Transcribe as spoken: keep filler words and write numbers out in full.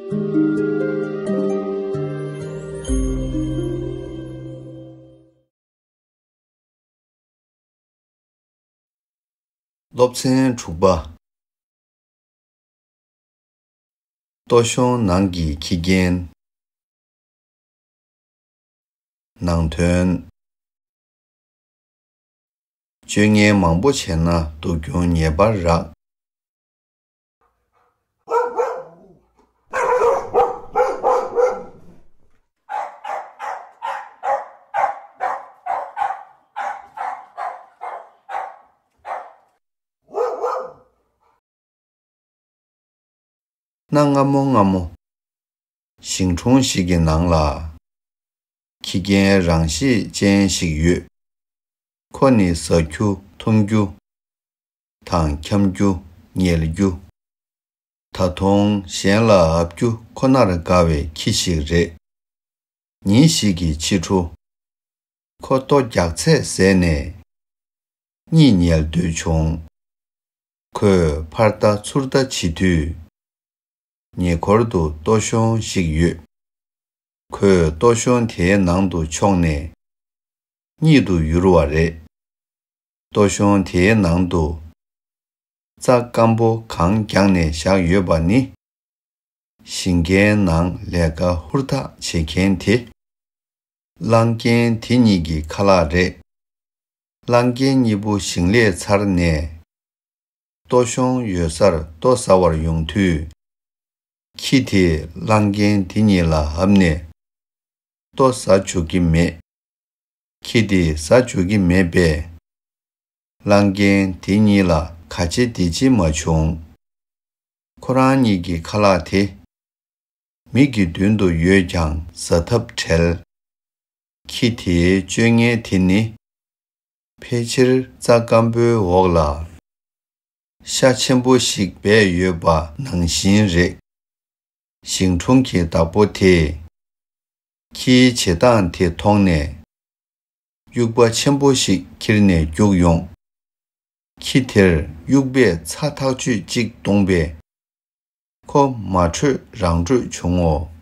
སློབ་ཚན་དྲུག་པ། ལྟོ་གཞོང་ནང་གི་ཁྱི་རྒན། ནང་དོན། སྤྱོད་ངན་མང་པོ་བྱས་ན་སྡུག་གྱོང་ངེས་པར་རག་གནའ་སྔ་མོ་སྔ་མོ། ཞིང་གྲོང་ཞིག་གི་ནང་ལ། ཁྱི་རྒན་རང་ཤེད་ཅན་ཞིག་ཡོད། ཁོ་ནི་ཟ་རྒྱུ་འཐུང་རྒྱུ་དང་འཁྱམ་རྒྱུ་ཉལ་རྒྱུ། ད་དུང་གཞན་ལ་ཧབ་རྒྱུ་ཁོ་ནར་དགའ་བའི་ཁྱི་ཞིག་རེད། ཉིན་ཞིག་གི་ཕྱི་དྲོ། ཁོ་ལྟོ་རྒྱགས་ཚད་ཟད་ནས། གཉིད་ཉལ་འདོད་བྱུང་། ཁོས་ཕར་ལྟ་ཚུར་ལྟ་བྱེད་དུས། ཉེ་འཁོར་དུ་ལྟོ་གཞོང་ཞིག་ཡོད། ཁོས་ལྟོ་གཞོང་དེའི་ནང་དུ་མཆོངས་ནས། གཉིད་དུ་ཡུར་བ་རེད། ལྟོ་གཞོང་དེའི་ནང་དུ། རྩྭ་སྐམ་པོ་གང་བརྒྱངས་ནས་བཞག་ཡོད་པ་ནི། ཞིང་ཁའི་ནང་ལས་ཀ་ཧུར་ཐག་བྱེད་མཁན་དེ། གླང་རྒན་དེ་གཉིས་ཀྱི་ཁ་ལག་རེད། གླང་རྒན་གཉིས་པོ་ཞིང་ལས་ཚར་ནས། ལྟོ་གཞོང་ཡོད་སར་ལྟོ་ཟ་བར་ཡོང་དུས། ཁྱི་དེས་གླང་རྒན་དེ་གཉིས་ལ་ཧབ་ནས། ལྟོ་ཟ་འཇུག་གི་མེད། ཁྱི་དེས་ཟ་འཇུག་གི་མེད་པས། གླང་རྒན་དེ་གཉིས་ལ་ག་བྱེད་འདི་བྱེད་མ་བྱུང་། ཁོ་རང་གཉིས་ཀྱི་ཁ་ལག་དེ། མི་གི་མདུན་དུ་ཡོད་ཀྱང་ཟ་ཐབས་བྲལ། ཁྱི་དེའི་སྤྱོད་ངན་དེ་ནི། ཕལ་ཆེར་རྩྭ་སྐམ་པོའི་འོག་ལ། ཤ་ཆེན་པོ་ཞིག་སྦས་ཡོད་པ་ནང་བཞིན་རེད། ཞིང་གྲོང་གི་བདག་པོ་དེས། ཁྱིའི་བྱེད་སྟངས་དེ་མཐོང་ནས། དབྱུག་པ་ཆེན་པོ་ཞིག་ཁྱེར་ནས་རྒྱུགས་ཡོང་། ཁྱི་དེར་དབྱུག་པས་ཚ་ཐག་ཆོད་ཅིག་བརྡུངས་པས། ཁོ་མ་བྲོས་རང་བྲོས་བྱུང་ངོ་།